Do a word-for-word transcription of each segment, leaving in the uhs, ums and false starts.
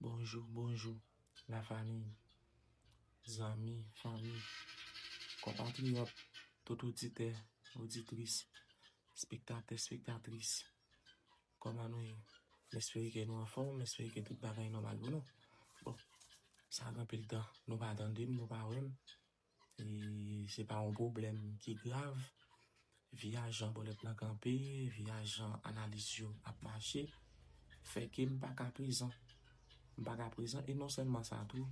Bonjou, bonjou, lafanmi, zanmi, fanmi, konpatriyòt, tout oditè, oditris, spektatè, spektatris. Kòman nou ye? M espere ke nou anfòm, m espere ke tout bagay nòmal pou nou. Bon, sa gen anpil tan nou pa tande m, nou pa wè m. E se pa yon pwoblèm ki grav. Vi a jan bòlèt lan kanpe, vi a jan analiz yo ap mache, fè ke m pa ka prezan. M pa ka prezan, e non sèlman sa tou,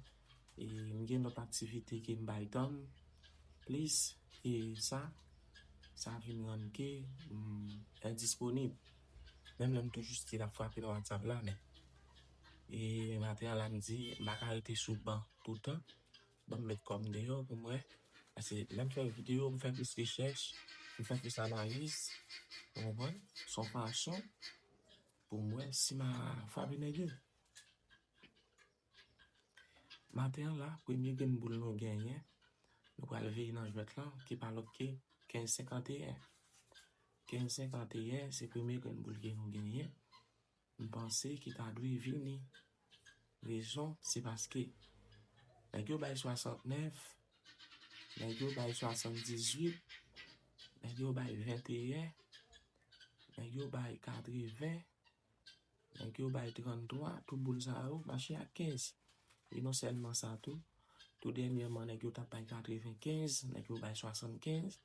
e m gen lòt aktivite ke m bay tan m plis, e sa, sa vin rann ke m endisponib. Menm lè m toujou still ap frape nan WhatsApp la, men, e maten an la, m di, m pa ka rete sou ban toutan. Ban m met kò m deyò pou m wè. Paske lè m fè videyo, m fè plis rechèch, m fè plis analiz. Ou konprann? Se yon fason pou m wè si m a frape nèg yo. Maten an la, premye grenn boul nou genyen, nou pral veye nan jwèt lan, ki pa lòt ke kenz senkanteyen. Kenz senkanteyen, se premye grenn boul ke nou genyen. M panse ki ta dwe vini. Rezon, se paske nèg yo bay swasantnèf, nèg yo bay swasanndizuit, nèg yo bay venteyen, nèg yo bay katreven, nèg yo bay tranntwa, tout boul sa yo mache ak kenz. E non sèlman sa tou, tou dènyèman, nèg yo t ap bay katrevenkenz, nèg yo bay swasannkenz.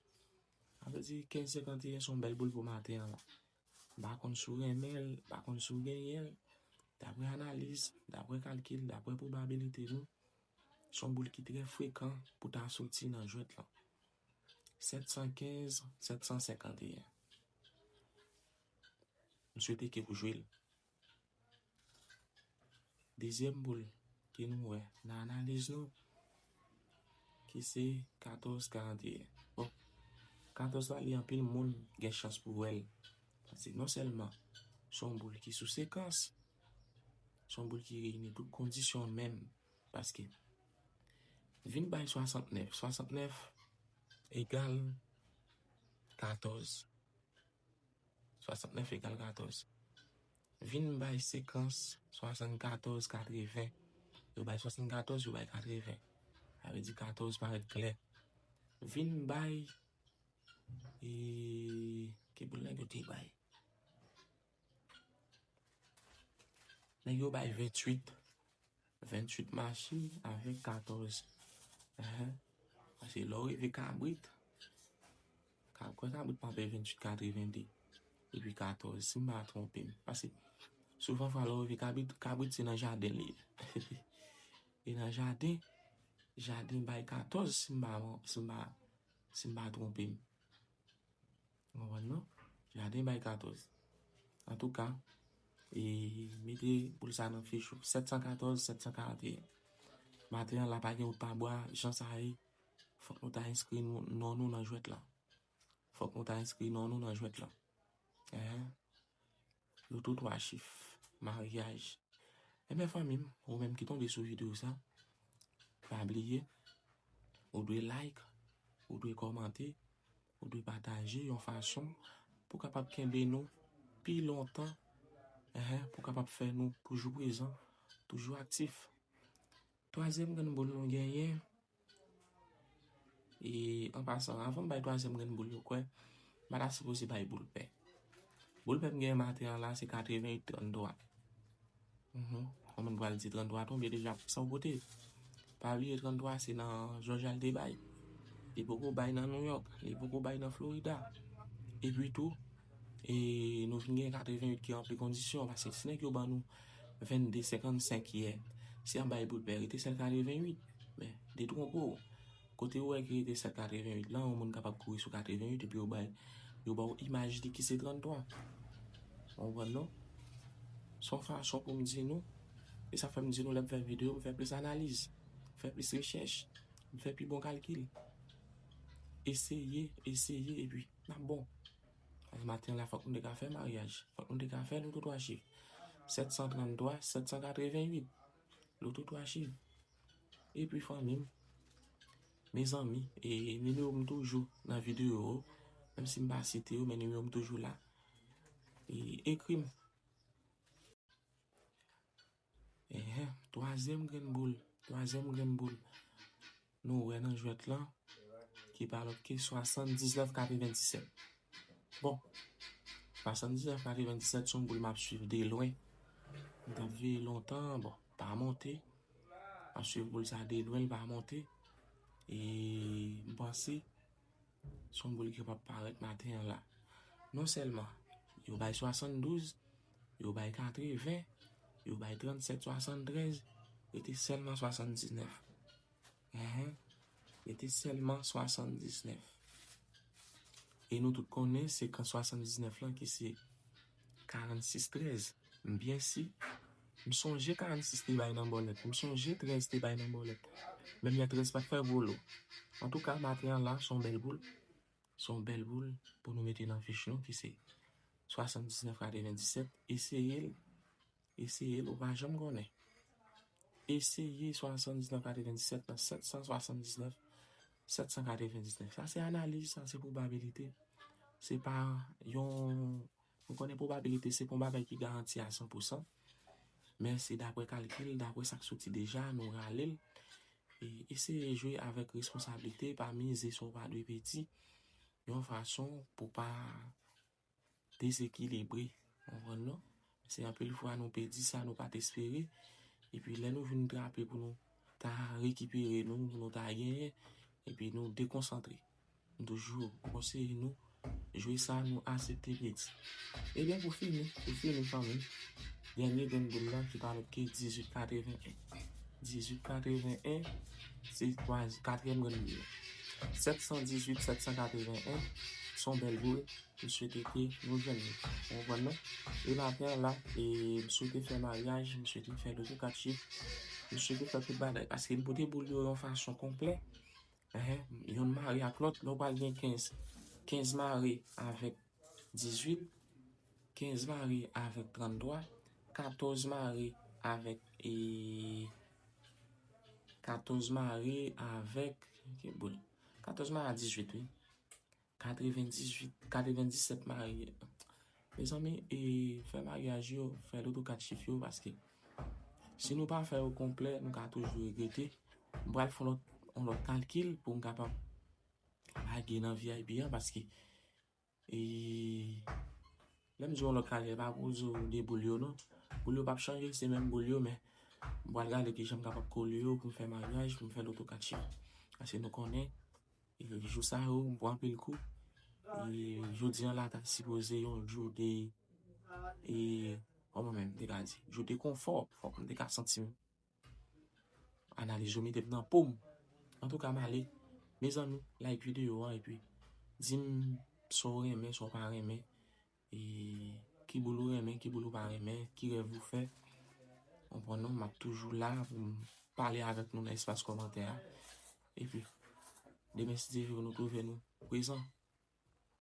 Sa vle di kenz senkanteyen se yon bèl boul pou maten an la. M pa konn si w renmen l, m pa konn si w genyen l. Daprè analiz, daprè kalkil, daprè pwobabilite nou, se yon boul ki trè frekan pou ta soti nan jwèt lan. Sèt san kenz, sèt san senkanteyen. M swete ke w jwe l. Dezyèm boul ke nou wè nan analiz nou, ki se katòz karanteyen. Bon, katòz la, li anpil moun gen chans pou wè l. Paske non sèlman se yon boul ki sou sekans, se yon boul ki reyini tout kondisyon menm. Paske vin bay swasantnèf, swasantnèf egal katòz. Swasantnèf egal katòz. Vin bay sekans swasannkatòz katreven. Yo bay swasannkatòz, yo bay katreven. Sa vle di katòz parèt klè. Vin bay, e, ki boul nèg yo te bay? Nèg yo bay venntuit. Venntuit mache avèk katòz. Enhen. Paske lè w rive kabrit, ka-, kwè kabrit pa fè venntuit katrevende. Epi katòz, si m pa twonpe m. Paske souvan fwa lè w rive kabrit, kabrit se nan jaden li ye. E nan jaden, jaden bay katòz, si m pa, si m pa, si m pa twonpe m. Ou konprann non? Jaden bay katòz. Antouka, e mete boul sa nan fich ou. Sèt san katòz, sèt san karanteyen. Maten an la pa gen wout pa bwa, jan sa ye. Fòk nou ta enskri nou, non nou nan jwèt lan. Fòk nou ta enskri non nou nan jwèt lan. Enhen. Loto twa chif. Maryaj. Enben, fanmi m, ou menm ki tonbe sou videyo sa, pa bliye, ou dwe like, ou dwe kòmante, ou dwe pataje yon fason pou kapab kenbe nou pi lontan, enhen, pou kapab fè nou toujou prezan, toujou aktif. Twazyèm grenn boul nou genyen, e, an pasan, avan m bay twazyèm grenn boul yo, kwè, m pa ta sipoze bay boul pè. Boul pè m genyen maten an la, se katreven uit tranntwa. Mhm. Yon moun pral di tranntwa tonbe deja, sa w pote? Pa bliye tranntwa se nan Jòj al te bay. Li poko bay nan Nouyòk, li poko bay nan Florida. Epi tou, e nou vin gen katreven uit ki ranpli kondisyon, paske si nèg yo ban nou vennde senkannsenk yè, si an bay boul pè, rete sèl katreven uit. Men, detwonpe w. Kote ou wè ki rete sèl katreven uit lan, yon moun kapab kouri sou katreven uit epi yo bay, yo ba w imaj li ki se tranntwa. Ou konprann non? Se yon fason pou m di nou, e sa fè m di nou lè m fè videyo, m fè plis analiz, m fè plis rechèch, m fè pi bon kalkil. Eseye, eseye, epi n ap bon. Maten la, fòk nou te ka fè maryaj. Fòk nou te ka fè loto twa chif. Sèt san tranntwa, sèt san katreven uit. Loto twa chif. Epi fanmi m, mezanmi, e nimewo m toujou nan videyo yo. Menm si m pa site yo, men nimewo m toujou la. E ekri m. Enhen. Twazyèm grenn boul, twazyèm grenn boul nou wè nan jwèt lan, ki pa lòt ke swasanndiznèf katrevenndisèt. Bon, swasanndiznèf katrevenndisèt se yon boul m ap swiv de lwen. M t ap veye lontan, bon, pa monte. M ap swiv boul sa de lwen, l pa monte. E m panse se yon boul ki kapab parèt maten an la. Non sèlman yo bay swasanndouz, yo bay katreven, yo bay trannsèt swasanntrèz, rete sèlman swasanndiznèf. Enhen, rete sèlman swasanndiznèf. E nou tout konnen sekans swasanndiznèf lan ki se karannsis trèz. M byen si. M sonje karannsis te bay nan bòlèt. M sonje trèz te bay nan bòlèt. Menm lè trèz pa t fè gwo lo. Antouka, maten an la, se yon bèl boul. Se yon bèl boul pou nou mete nan fich nou ki se swasanndiznèf katrevenndisèt. Eseye l. Eseye l, ou pa janm konnen. Eseye swasanndiznèf katrevenndisèt nan sèt san swasanndiznèf, sèt san katrevenndisèt. Sa se analiz, sa se pwobabilite. Se pa yon, nou konnen pwobabilite se pa yon bagay ki garanti a san pou san. Men se daprè kalkil, daprè sa k soti deja, nou rale l. E eseye jwe avèk responsablite, pa mize sa w pa dwe pèdi, yon fason pou pa dezekilibre. Konprann non? Se anpil fwa nou pèdi sa nou pa t espere. Epi lè nou vin trape pou nou ta rekipere nou, pou nou ta genyen, epi nou dekonsantre. M toujou konseye nou, jwe sa nou aksepte pèdi. Ebyen, pou fini, pou fini, fanmi, dènye grenn boul lan ki pa lòt ke dizuit katreven en. Dizuit katreven en, se twa, katriyèm grenn boul lan. Sèt san dizuit, sèt san katreven en, se yon bèl boul. M swete ke nou jwenn li. Ou konprann non? E maten an la, e m swete fè maryaj, m swete fè loto kat chif, m swete fè tout bagay. Paske m pote boul yo yon fason konplè. Enhen, yonn mare ak lòt, lè w pral gen kenz. Kenz mare avèk dizuit, kenz mare avèk tranntwa, katòz mare avèk, e, katòz mare avèk, ki boul? Katòz mare a dizuit, wi. Katrevendizuit, katrevenndisèt mare. Mezanmi, e, fè maryaj yo, fè loto kat chif yo, paske si nou pa fè yo konplè, nou ka toujou regrete. M pral fè yon lòt, yon lòt kalkil pou m kapab lage nan V I P an, paske, e, lè m di yon lòt kalkil, pa pou di w de boul yo, non. Boul yo p ap chanje, se menm boul yo, men m pral gade kijan m kapab kole yo pou m fè maryaj, pou m fè loto kat chif. Paske nou konnen, e jou sa yo, m pran anpil kou. E jodi an la, ta sipoze yon jou de, e, kòman menm, m te ka di, jou de konfò, fòk m te ka santi m, analiz yo mete m nan po m. Antouka, m ale. Mezanmi, like videyo an, epi di m sa w renmen, sa w pa renmen. E ki boul ou renmen, ki boul ou pa renmen, ki rèv ou fè. Konprann non, m ap toujou la pou m pale avèk nou nan espas kòmantè a. Epi, demen, si Dye vle, nou twouve nou prezan.